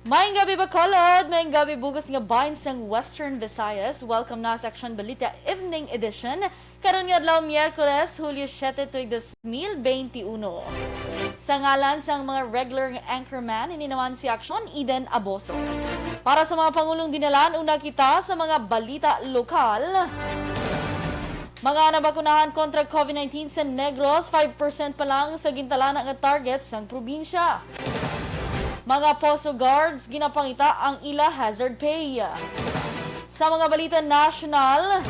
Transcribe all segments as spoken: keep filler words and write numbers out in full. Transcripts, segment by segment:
Maayong gabi, Bacolod! Maayong gabi, bug-os nga bahin sang Western Visayas. Welcome na sa Aksyon Balita Evening Edition. Karon nga adlaw, Miyerkules, Hulyo siete, tuig dos mil beinti uno. Sa ngalan sang mga regular nga anchorman, ini naman si Aksyon Eden Aboso. Para sa mga pangulong dinalan, una kita sa mga balita lokal. Mga nabakunahan kontra COVID nineteen sa Negros, five percent pa lang sa gintalana nga target sang probinsya. Mga POSO guards ginapangita ang ila hazard pay. Sa mga balita nasyonal,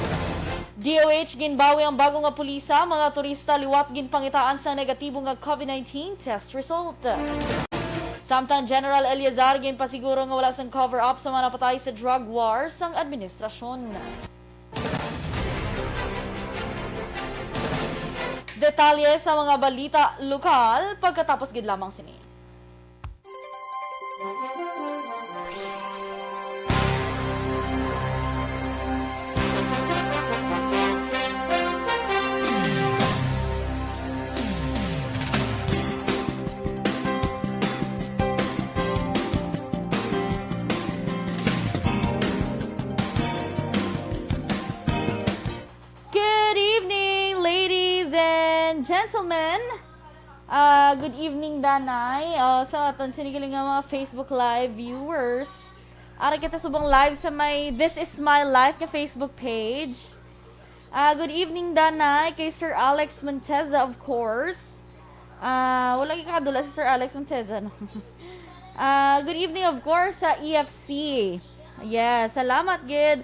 D O H ginbawi ang bago nga pulisa, mga turista liwat ginpangitaan sa negatibo nga COVID nineteen test result. Samtang General Eleazar ginpasiguro nga wala sang cover-up sa mga napatay sa drug war sang administrasyon. Detalye sa mga balita lokal pagkatapos gid lamang sini. Good evening, ladies and gentlemen. Ah, good evening, Danay. Ah, sa aton sini gali nga mga Facebook Live viewers, ara kita subong live sa may This Is My Life nga Facebook page. Ah, good evening, Danay, kay Sir Alex Monteza, of course. Ah, wala gyud kadula si Sir Alex Monteza, no? Ah, good evening, of course, sa E F C. Yes, salamat gid.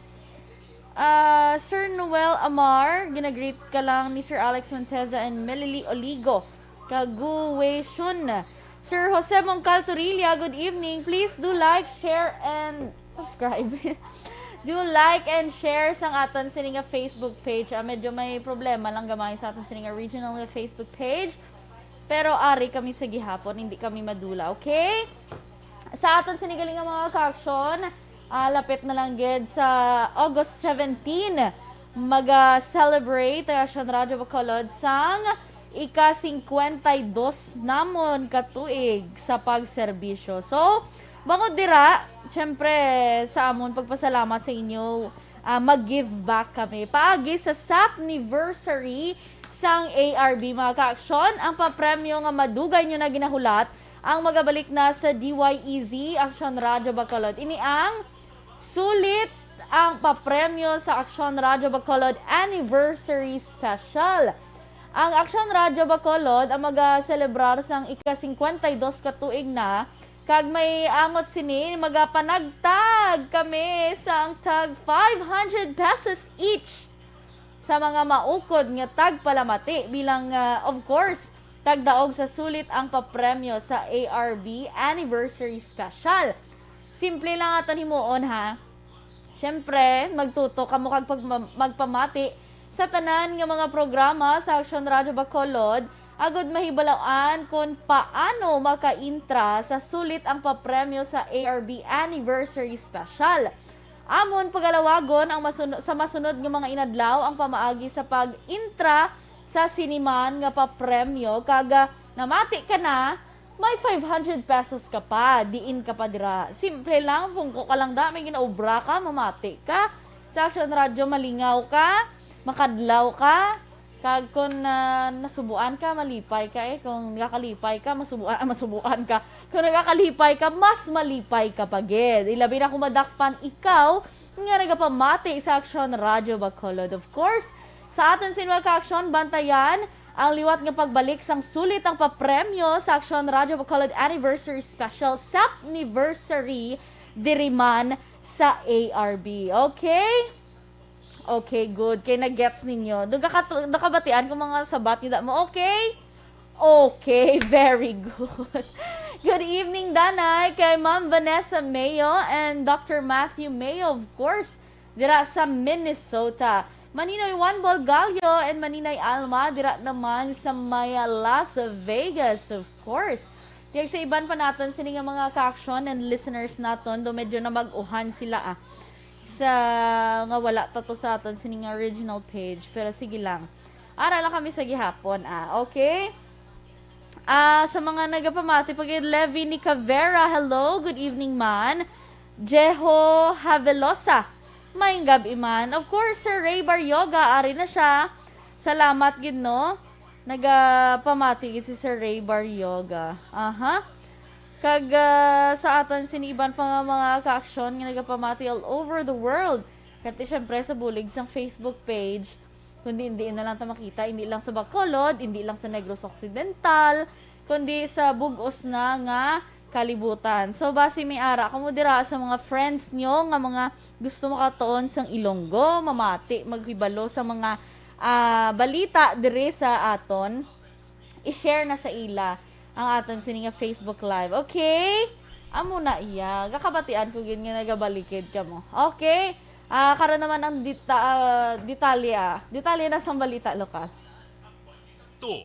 Ah, Sir Noel Amar, ginagreet ka lang ni Sir Alex Monteza and Melily Oligo. Kaguweshon. Sir Jose Mongcal Torilla, good evening. Please do like, share, and subscribe. Do like and share sang aton sini nga Facebook page. Ah, medyo may problema lang gamay sa aton sini nga original nga Facebook page. Pero ari kami sa gihapon, hindi kami madula, okay? Sa aton sini gali nga mga kaaksyon, ah, lapit na lang gid sa August seventeen, maga-celebrate ang Aksyon Radyo Bacolod sang ika-singkwenta y dos namon ka tuig sa pagserbisyo. So, bangod dira, syempre, sa amon pagpasalamat sa inyo, ah, mag-give back kami. Paagi sa sapniversary sang A R B, mga kaaksyon, ang papremyo nga madugay nyo na ginahulat ang magabalik na sa D Y E Z, Aksyon Radyo Bacolod. Ini ang sulit ang papremyo sa Aksyon Radyo Bacolod Anniversary Special. Ang Aksyon Radyo Bacolod ang magaselebrar sang ika-singkwenta y dos ka tuig na, kag may angot sini, magapanagtag kami sang tag five hundred pesos each sa mga maukod nga tagpalamati bilang, ah, of course, tagdaog sa sulit ang papremyo sa A R B Anniversary Special. Simple lang aton himuon, ha. Siyempre, magtuto kamo kag pagma-, magpamati sa tanan nga mga programa sa Aksyon Radyo Bacolod, agud mahibaloan kon paano makaintra sa sulit ang papremyo sa A R B Anniversary Special. Amon pagalawagon ang masun-, sa masunod nga mga inadlaw ang pamaagi sa pag-intra sa siniman nga papremyo, kag, ah, namati ka na, may five hundred pesos ka pa. Diin ka pa dira? Simple lang, pungko ka lang da, may ginaobra ka, mamati ka. Sa Aksyon Radyo, malingaw ka, makadlaw ka. Kag kung, ah, nasubuan ka, malipay ka eh. Kung nagakalipay ka, masubuan, ah, masubuan ka. Kung nagakalipay ka, mas malipay ka pa gid. Ilabi na kung madakpan ikaw nga nagapamati sa Aksyon Radyo Bacolod. Of course, sa aton sini mga kaaksyon, bantayan ang liwat nga pagbalik sang sulit ang papremyo sa Aksyon Radyo Bacolod Anniversary Special, Sapniversary, diri man sa A R B. Okay? Okay, good. Kay nag-gets ninyo. Nagakatu-, nakabatian ko mga sabat ni da mo. Okay? Okay, very good. Good evening, Danay, kay Ma'am Vanessa Mayo and Doctor Matthew Mayo, of course, dira sa Minnesota. Maninoy Juan Bolgallo and Maninay Alma, dira naman sa may Las Vegas, of course. Kag sa iban pa naton, sini nga mga kaaksyon and listeners naton, do medyo namag-uhan sila, ah, sa nga wala ta to sa aton sini nga original page. Pero sige lang. Ara lang kami sa gihapon, ah. Okay? Ah, sa mga nagapamati pa gid, Levi Nicavera, hello, good evening man. Jeho Havelosa, maayong gab-i man. Of course, Sir Ray Baryoga, ari na siya. Salamat gid, no? Nagapamati gid si Sir Ray Baryoga. Aha. Kag, ah, sa aton sini iban pa nga mga kaaksyon nga nagapamati all over the world. Kati syempre sa bulig sang Facebook page. Kundi hindi na lang ta makita, hindi lang sa Bacolod, hindi lang sa Negros Occidental, kundi sa bug-os na nga kalibutan. So, basi may ara kamo dira sa mga friends nyo nga mga gusto makatuon sang Ilonggo, mamati, maghibalo sa mga, ah, balita diri sa aton, i-share na sa ila ang aton sini nga Facebook Live. Okay? Amo na iya. Gakabatian ko gid nga nagabalikid kamo. Okay? Ah, karon naman ang deta-, ah, detalye, ah. Detalye na sang balita lokal. To.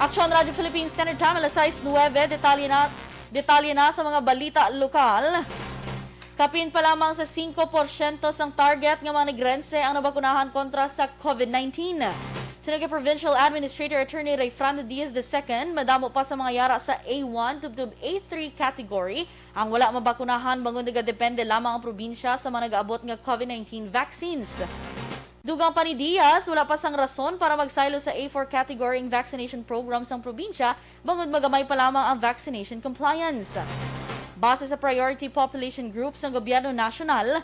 Aksyon Radyo Philippines Standard Time, alas sais nuwebe. Detalye na, detalye na sa mga balita lokal. Kapin pa lamang sa singko porsyento sang target nga mga Negrense ang nabakunahan kontra sa COVID nineteen. Suno kay Provincial Administrator Attorney Rayfrando Diaz the second, madamo pa sa mga yara sa A one tubtob A three category ang wala mabakunahan, bangod nagadepende lamang ang probinsya sa mga nagaabot nga COVID nineteen vaccines. Dugang pa ni Diaz, wala pa sang rason para magsaylo sa A four category ang vaccination program sang probinsya, bangod magamay pa lamang ang vaccination compliance. Base sa priority population groups sang gobyerno nasyonal,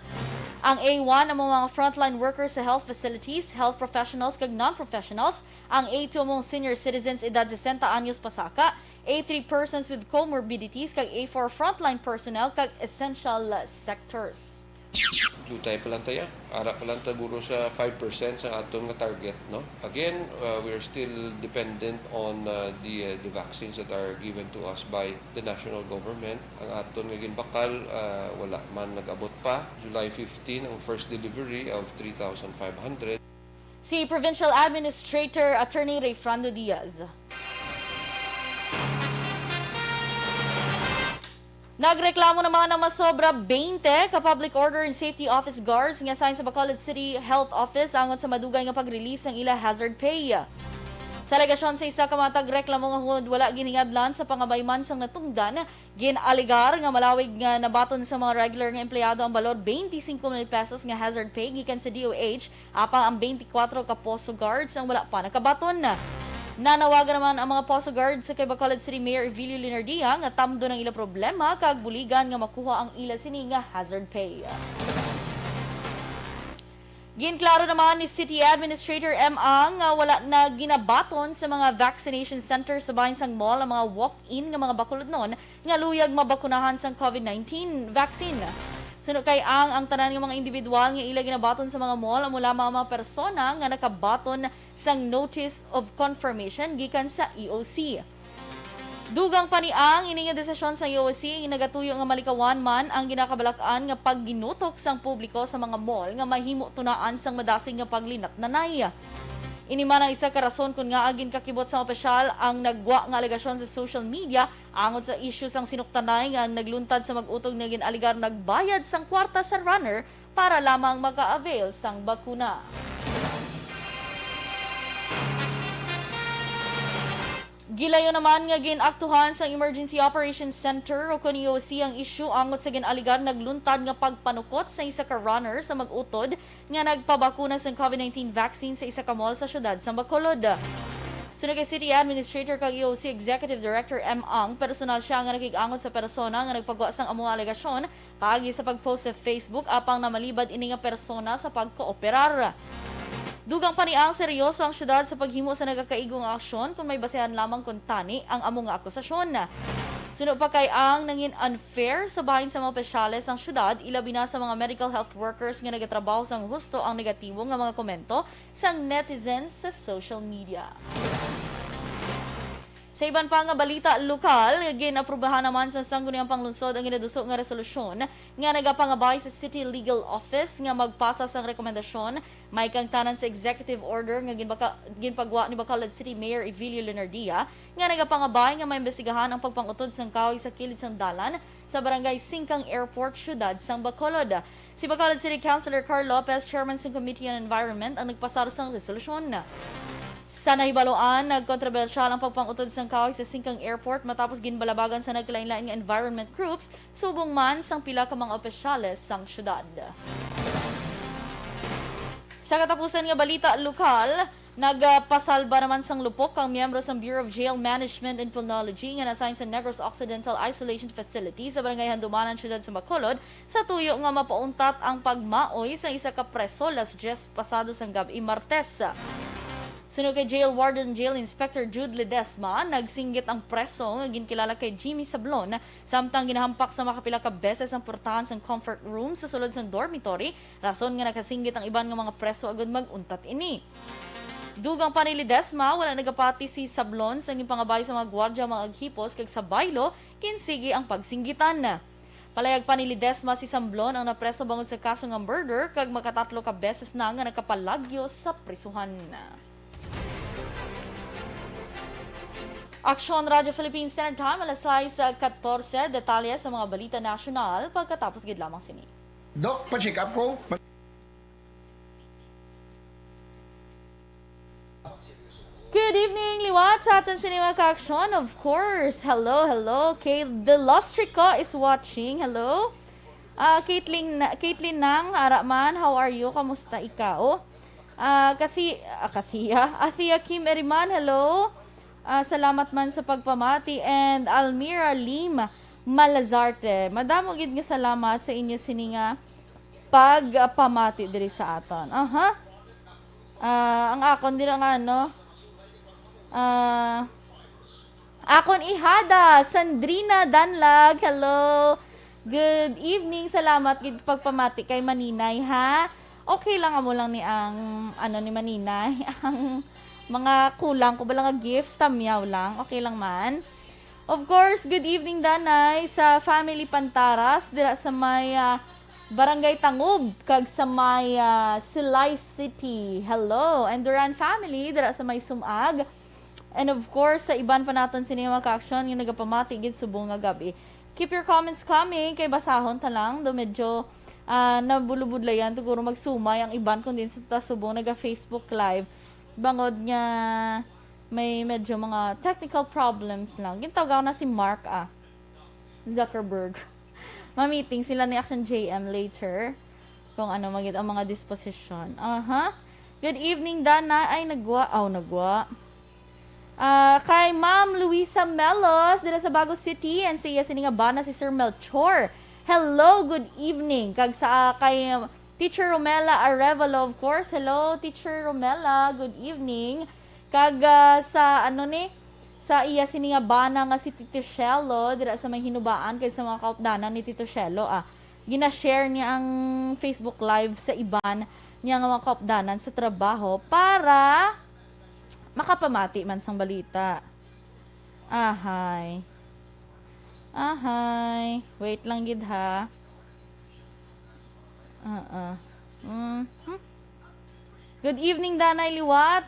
ang A one amo ang mga frontline workers sa health facilities, health professionals kag non-professionals, ang A two amo ang senior citizens edad sesenta anyos pasaka, A three persons with comorbidities, kag A four frontline personnel kag essential sectors. Jutay pa lang tayo. Ara pa lang ta guro sa five percent sa aton nga target, no? Again, uh, we are still dependent on, uh, the, uh, the vaccines that are given to us by the national government. Ang aton nga ginbakal, uh, wala man nag-abot pa. July fifteen ang first delivery of three thousand five hundred. Si Provincial Administrator Attorney Rayfrando Diaz. Nagreklamo naman ang masobra twenty ka Public Order and Safety Office Guards nga assigned sa Bacolod City Health Office angot sa madugay nga pag-release sang ila hazard pay. Sa alegasyon sa isa ka matag reklamo nga hungod wala ginhingadlan sa pangabayman sang natungdan, gin-alegar nga malawig nga nabaton sa mga regular nga empleyado ang balor twenty-cinco mil pesos nga hazard pay gikan sa D O H, apang ang twenty-four ka poso guards ang wala pa nakabaton. Nanawagan naman ang mga poso guards sa kay Bacolod City Mayor Evilio Leonardia nga tamdon ang ila problema kag buligan nga makuha ang ila sini nga hazard pay. Ginklaro naman ni City Administrator M. Ang nga wala na ginabaton sa mga vaccination center sa bahin sang mall ang mga walk-in nga mga Bacolodnon nga luyag mabakunahan sang COVID nineteen vaccine. Suno kay Ang, ang tanan nga mga individual nga ila ginabaton sa mga mall amo lamang ang mga persona nga nakabaton sang Notice of Confirmation gikan sa E O C. Dugang pa ni Ang, ini nga desisyon sang E O C nagatuyo nga malikawan man ang ginakabalak-an nga pagginutok sang publiko sa mga mall nga mahimo tunaan sang madasig nga paglinatnanay. Ini man ang isa ka rason kon ngaa ginkakibot sang opisyal ang naggwa nga alegasyon sa social media angot sa isyu sang sinuktanay nga ang nagluntad sa mag-utog nga gin-alegar nagbayad sang kwarta sa runner para lamang maka-avail sang bakuna. Gilayon naman nga gin-aktuhan sang Emergency Operations Center o kon E O C ang isyu angot sa gin-alegar nagluntad nga pagpanukot sa isa ka runner sa mag-utod nga nagpabakuna sang COVID nineteen vaccine sa isa ka mall sa siyudad sang Bacolod. Suno kay City Administrator kag E O C Executive Director M Ang, personal sia nga nakig-angot sa persona nga nagpagwa sang amo nga alegasyon paagi sa pag-post sa Facebook, apang namalibad ini nga persona sa pagkooperar. Dugang pa ni Ang, seryoso ang syudad sa paghimo sa nagakaigo nga aksyon kon may basehan lamang kuntani ang amo nga akusasyon. Suno pa kay Ang, nangin unfair sa bahin sa mga opisyales sang syudad, ilabi na sa mga medical health workers nga nagatrabaho sang husto ang negatibo nga mga komento sang netizens sa social media. Sa iban pa nga balita lokal, gin-aprubahan naman sa Sangguniang Panglungsod ang ginaduso nga resolusyon nga nagapangabay sa City Legal Office nga magpasa sang rekomendasyon may kang tanan sa executive order nga ginbaka-, ginpagwa ni Bacolod City Mayor Evilio Leonardia nga nagapangabay nga maimbestigahan ang pagpangutod sang kahoy sa kilid sang dalan sa Barangay Singkang Airport, Siyudad sang Bacolod. Si Bacolod City Councilor Carl Lopez, chairman sang Committee on Environment, ang nagpasar sang resolusyon. Sa nahibaluan, nagkontrobersyal ang pagpangutod sang kahoy sa Singkang Airport matapos ginbalabagan sa nagkalainlain nga environment groups, subong man sang pila ka mga opisyales sang syudad. Sa katapusan nga balita lokal, nagpasalba naman sang lupok ang miyembro sang Bureau of Jail Management and Penology nga na-assign sa Negros Occidental Isolation Facility sa Barangay Handumanan, Siyudad sa Bacolod, sa tuyo nga mapauntat ang pagmaoy sa isa ka preso las diyes pasado sang gab-i, Martes. Suno kay Jail Warden Jail Inspector Jude Ledesma, nagsinggit ang preso nga ginkilala kay Jimmy Sablon, samtang ginahampak sa makapila ka beses ang portahan sang comfort room sa sulod sang dormitory, rason nga nakasinggit ang iban nga mga preso agud mag-untat ini. Dugang pa ni Ledesma, wala nagapati si Sablon sa ginpangabay sa mga gwardya, mga aghipos, kag sa baylo, ginsigi ang pagsinggitan. Palayag pa ni Ledesma, si Sablon ang napreso bangod sa kaso nga murder kag makatatlo ka beses na nga nakapalagyo sa prisuhan. Aksyon, Radyo Philippine Standard Time, alas sais katorse. Detalye sa mga balita nasyonal pagkatapos gid lamang sini. Doc, pa-check up ko. Good evening, liwat sa aton sini mga kaaksyon. Of course, hello, hello. Kay The Lost Chico is watching. Hello. Ah, Caitlin, Caitlin Nang, ara man, how are you? Kamusta ikaw? Ah, Kathy, ah, Kathia. Athia Kim Eriman, hello. Ah, salamat man sa pagpamati. And Almira Lim Malazarte. Madamo gid nga salamat sa inyo sini nga pagpamati diri sa aton. Aha. Ah, ang akon dira nga, ano, ah, akon ihada, Sandrina Danlag. Hello. Good evening. Salamat gid pagpamati kay Maninay, ha. Okay lang, amo lang ni ang, ano, ni Maninay. Ang mga kulang ko bala nga gifts, tamyaw lang. Okay lang man. Of course, good evening, Danay, sa family Pantaras, dira sa may, ah, Barangay Tangub, kag sa may, ah, Silay City. Hello. And Duran family, dira sa may Sumag. And of course, sa iban pa naton sini mga kaaksyon nga nagapamati gid subong nga gab-i. Keep your comments coming, kay basahon ta lang. Do medyo, ah, nabulubudlayan, siguro magsumay ang iban kung din sa ta subong naga-Facebook Live. Bangod nga may medyo mga technical problems lang. Gintawag na si Mark, ah, Zuckerberg. Ma-meeting sila ni Action J M later kung ano magid ang mga disposition. Aha. Good evening, Dana. Ay, nagwa. Aw, nagwa. Ah, kay Ma'am Luisa Melos, dira sa Bago City, and sa iya sini nga bana si Sir Melchor. Hello, good evening. Kag sa, ah, kay Teacher Romela Arevalo, of course. Hello, Teacher Romela. Good evening. Kag, ah, sa, ano ni, sa iya sini nga bana nga si Tito Shelo, dira sa may Hinubaan, kag sa mga kaupdanan ni Tito Shelo, ah, gina-share niya ang Facebook Live sa iban niya nga mga kaupdanan sa trabaho para makapamati man sang balita. Ahay. Ahay. Wait lang gid, ha. Uh-uh. Mm. Hmm. Good evening, Danay Liwat.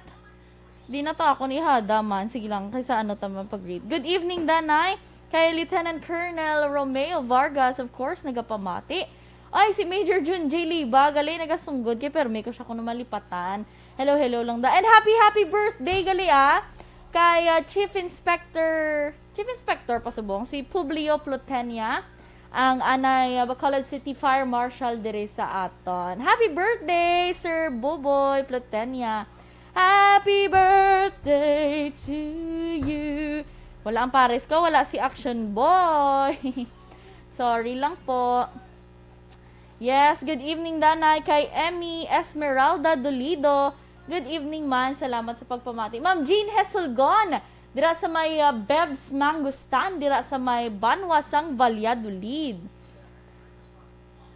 Di na to ako ni hada man. Sige lang, kaysa ano ta man pag-read. Good evening, Danay. Kay Lieutenant Colonel Romeo Vargas, of course, nagapamati. Ay, si Major Jun J Liba, gali nagasunggod kay permi ko siya kuno malipatan. Hello, hello lang da. And happy, happy birthday, gali, ah. Kay, ah, Chief Inspector, Chief Inspector pa subong, si Publio Plutenia, ang anay, ah, Bacolod City Fire Marshal diri sa aton. Happy birthday, Sir Buboy Plutenia. Happy birthday to you. Wala ang pares ko, wala si Action Boy. Sorry lang po. Yes, good evening, Danay, kay Emmy Esmeralda Dolido. Good evening man. Salamat sa pagpamati. Ma'am Jean Hesulgon, dira sa may, ah, Beb's Mango Stand, dira sa may Banwa sang Valladolid.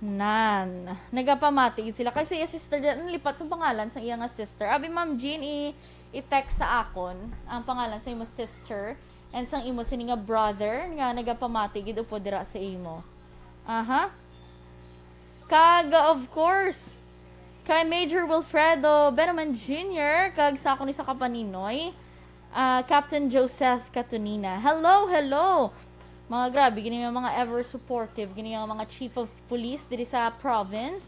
Nan, nagapamati gid sila. Kay sa iya sister, dira, nalipat sa pangalan sa iya nga sister. Abi, Ma'am Jean, i-, i-text sa akon ang pangalan sa imo sister and sang imo sini nga brother nga nagapamati gid upod dira sa imo. Aha. Kag, uh, of course, kay Major Wilfredo Benaman Junior, kag sa akon isa ka paninoy, ah, Captain Joseph Catonina. Hello, hello! Mga grabe, gini nga mga ever supportive, gini nga mga chief of police diri sa province.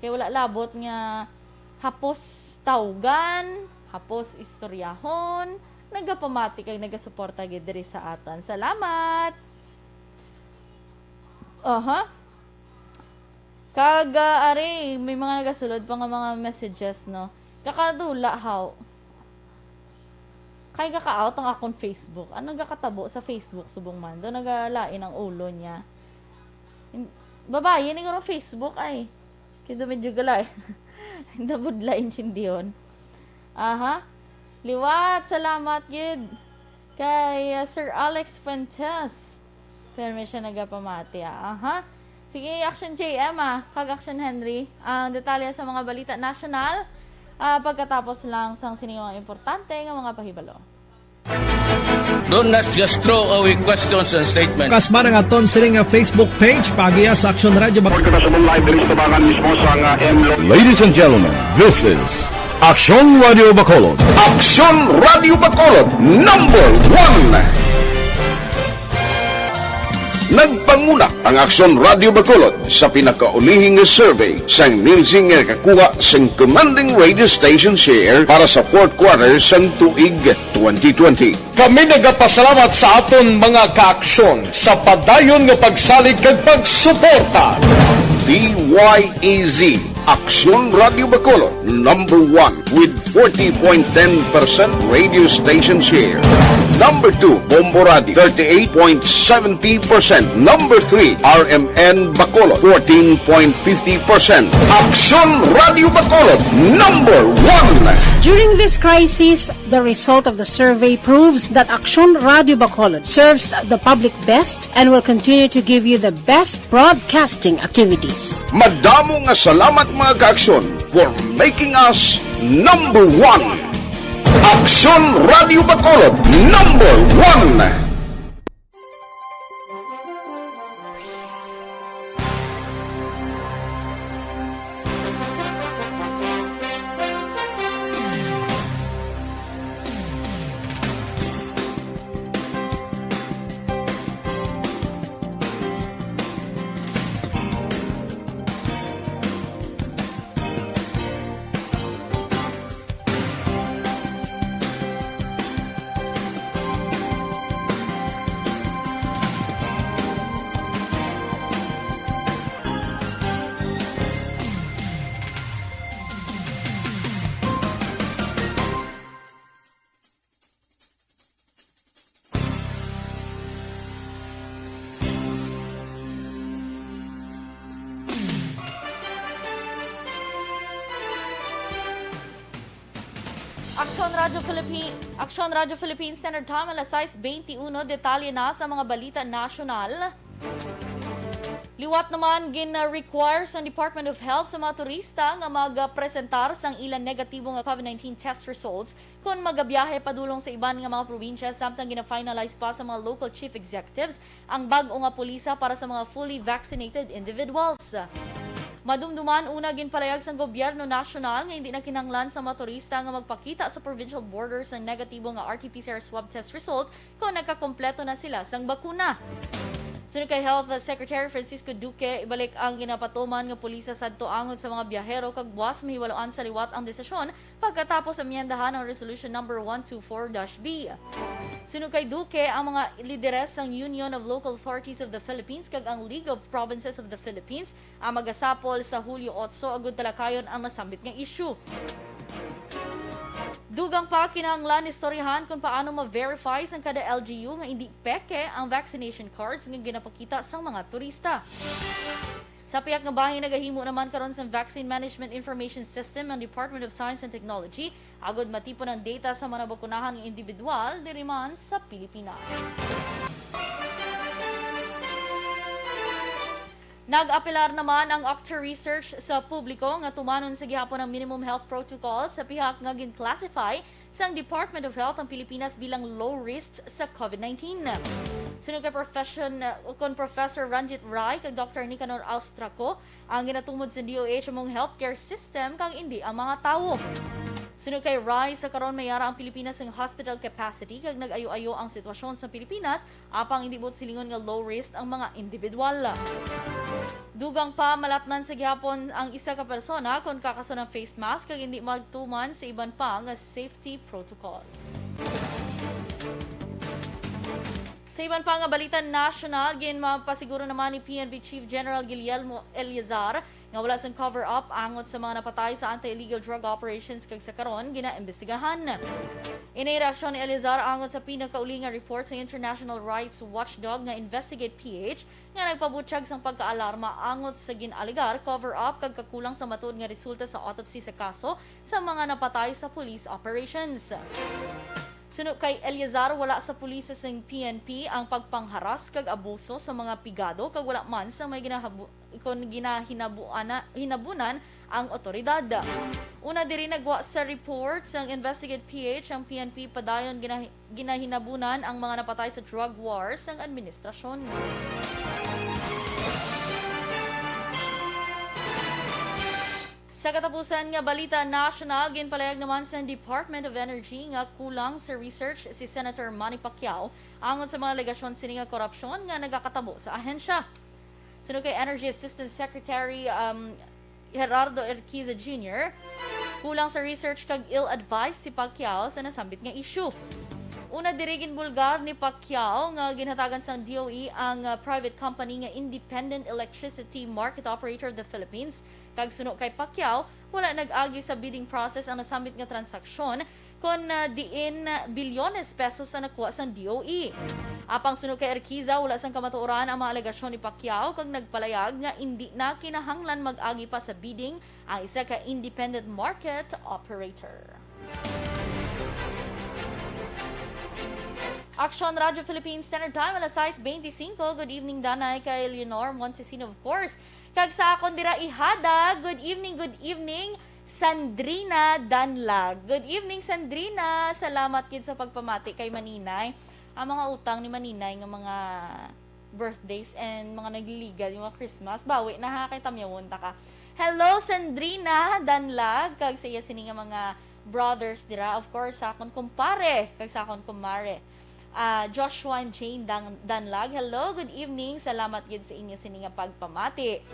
Kay wala labot nga hapos tawgan, hapos istoryahon, nagapamati kag nagasuporta gid diri sa aton. Salamat! Aha. Kag, ah, ari, may mga nagasulod pa nga mga messages, no? Kakadula, how? Kay gaka-out ang akon Facebook. Anong gakatabo sa Facebook, subong man? Do nagalain ang ulo niya. In-, babayi ni guro Facebook ay. Kaya medyo galay. Nabudla intindihon. Aha. Liwat, salamat gid kay, uh, Sir Alex Fuentes. Pero may siya nagapamati, ah. Aha. Sige, Action J M, ah, kag Action Henry, ang detalye sa mga balita nasyonal, ah, pagkatapos lang sang sini nga importante nga mga pahibalo. Don't not just throw away questions and statements. Kasmara nga ton sini nga Facebook page, pagiya sa Action Radio Bac- Report na sa live diri sa tabangan mismo sa nga M Lo- Ladies and gentlemen, this is Action Radio Bacolod. Action Radio Bacolod, number one. Nagpanguna ang Action Radio Bacolod sa pinakaulihing nga survey sang Nielsen nga nakakuha sang commanding radio station share para sa fourth quarter sang tuig twenty twenty. Kami nagapasalamat sa aton mga kaaksyon sa padayon nga pagsalig kag pagsuporta. D Y E Z, Aksyon Radio Bacolod, number one with forty point ten percent radio station share. Number two, Bombo Radio, thirty-eight point seventy percent. Number three, R M N Bacolod, fourteen point fifty percent. Aksyon Radio Bacolod, number one. During this crisis, the result of the survey proves that Aksyon Radio Bacolod serves the public best and will continue to give you the best broadcasting activities. Madamo nga salamat, mga kaaksyon, for making us number one. Aksyon Radio Bacolod, number one. Aksyon Radyo Philippine, Aksyon Radyo Philippine Standard Time, alas sais beintiuno. Detalye na sa mga balita nasyonal. Liwat naman, gin-require sang Department of Health sa mga turista nga magpresentar sang ilang negatibo nga COVID nineteen test results kon magabiyahe padulong sa iban nga mga probinsya, samtang gina-finalize pa sa mga local chief executives ang bag-o nga pulisa para sa mga fully vaccinated individuals. Madumduman, una, ginpalayag sang gobyerno nasyonal nga hindi na kinahanglan sa mga turista nga magpakita sa provincial borders sang negatibo nga R T P C R swab test result kon nakakompleto na sila sang bakuna. Suno kay Health Secretary Francisco Duque, ibalik ang ginapatuman nga pulisa sadto angod sa mga biyahero kag buas mahiwaluan sa liwat ang desisyon pagkatapos amyendahan ang Resolution Number one two four dash B. Suno kay Duque, ang mga lideres sang Union of Local Authorities of the Philippines kag ang League of Provinces of the Philippines ang magasapol sa Hulyo otso agud talakayon ang nasambit nga issue. Dugang pa, kinahanglan istoryahan kung paano ma-verify sang kada L G U nga indi peke ang vaccination cards nga ginapakita sang mga turista. Sa pihak nga bahin, nagahimo naman karon sang Vaccine Management Information System ang Department of Science and Technology agod matipon ang data sa mga nabakunahan nga individual diri man sa Pilipinas. Nag-apelar naman ang Octa Research sa publiko nga tumanon sa gihapon ang minimum health protocol sa pihak nga gin-classify sang Department of Health ang Pilipinas bilang low risk sa COVID nineteen. Suno kay profession, kon Professor Ranjit Rai kag Doctor Nicanor Austraco, ang ginatumod sa D O H amo ang healthcare system kag indi ang mga tawo. Suno kay Rai, sa karon may ara ang Pilipinas nga hospital capacity kag nag-ayo-ayo ang sitwasyon sa Pilipinas, apang indi buot silingon nga low risk ang mga individual. Dugang pa, malatnan sa gihapon ang isa ka persona kon kakason ang face mask kag indi magtuman sa iban pa nga safety protocols. Sa iban pa nga balita nasyonal, ginmapasiguro naman ni P N P Chief General Guillermo Eleazar nga wala sang cover-up angot sa mga napatay sa anti-illegal drug operations kag sa karon ginaimbestigahan. Ini reaksyon ni Eleazar angot sa pinakauli nga report sa International Rights Watchdog nga Investigate P H nga nagpabutyag sang pagkaalarma angot sa gin-alegar cover-up kag kakulang sa matuod nga resulta sa autopsy sa kaso sa mga napatay sa police operations. Suno kay Eleazar, wala sa pulis sang P N P ang pagpangharas kag abuso sa mga pigado kag wala man sa may ginahabu-, kon ginahinabuana-, hinabunan ang otoridad. Una diri, nagwa sa report sang Investigate P H ang P N P, padayon ginahi-, ginahinabunan ang mga napatay sa drug war sang administrasyon. Sa katapusan nga balita nasyonal, ginpalayag naman sa Department of Energy nga kulang sa research si Senator Manny Pacquiao angot sa mga alegasyon sini nga korupsyon nga nagakatabo sa ahensya. Suno kay Energy Assistant Secretary, um, Gerardo Erquiza Junior, kulang sa research kag ill-advised si Pacquiao sa nasambit nga issue. Una diri, ginbulgar ni Pacquiao nga ginhatagan sang D O E ang, uh, private company nga Independent Electricity Market Operator of the Philippines, kag suno kay Pacquiao, wala nag-agi sa bidding process ang nasambit nga transaksyon, kon, ah, diin bilyones pesos ang nakuha sang D O E. Apang suno kay Erquiza, wala sang kamatuoran ang mga alegasyon ni Pacquiao kag nagpalayag nga indi na kinahanglan mag-agi pa sa bidding ang isa ka independent market operator. Aksyon Radyo Philippines Standard Time, alas sais beintisinko. Good evening, Danay, kay Leonor Montesino, of course. Kag sa akon dira ihada, good evening, good evening, Sandrina Danlag. Good evening, Sandrina. Salamat gid sa pagpamati kay Maninay. Ang mga utang ni Maninay nga mga birthdays and mga nagliligad, yung mga Christmas, bawi na ha, kay tamyawon ta ka. Hello, Sandrina Danlag, kag sa iya sini nga mga brothers dira. Of course, sa akon kumpare, kag sa akon kumare, ah, Joshua and Jane Dang-, Danlag. Hello, good evening. Salamat gid sa inyo sini nga pagpamati.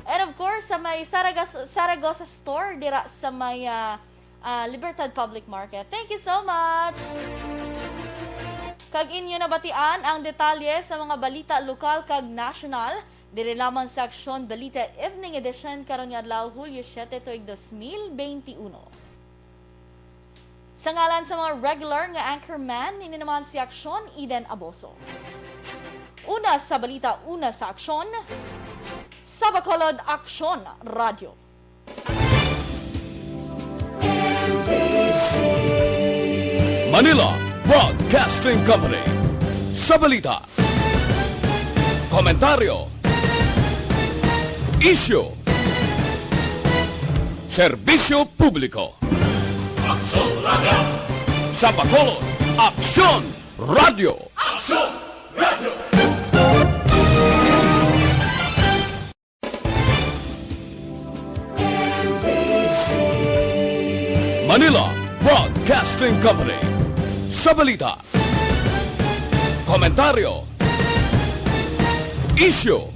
And of course, sa may Saragas-, Saragosa Store dira sa may, ah, ah, Libertad Public Market. Thank you so much! Kag inyo nabatian ang detalye sa mga balita lokal kag nasyonal diri lamang sa Aksyon Balita Evening Edition karon nga adlaw, Hulyo siete, tuig dos mil beintiuno. Sa ngalan sa mga regular nga anchorman, ini naman si Aksyon, Eden Aboso. Una sa balita, una sa aksyon, sa Bacolod, Aksyon Radyo. Manila Broadcasting Company. Sa balita, komentaryo, isyu, serbisyo publiko. Aksyon Radyo. Sa Bacolod, Aksyon Radyo. Aksyon Radyo. Manila Broadcasting Company. Sa balita, komentaryo, isyu,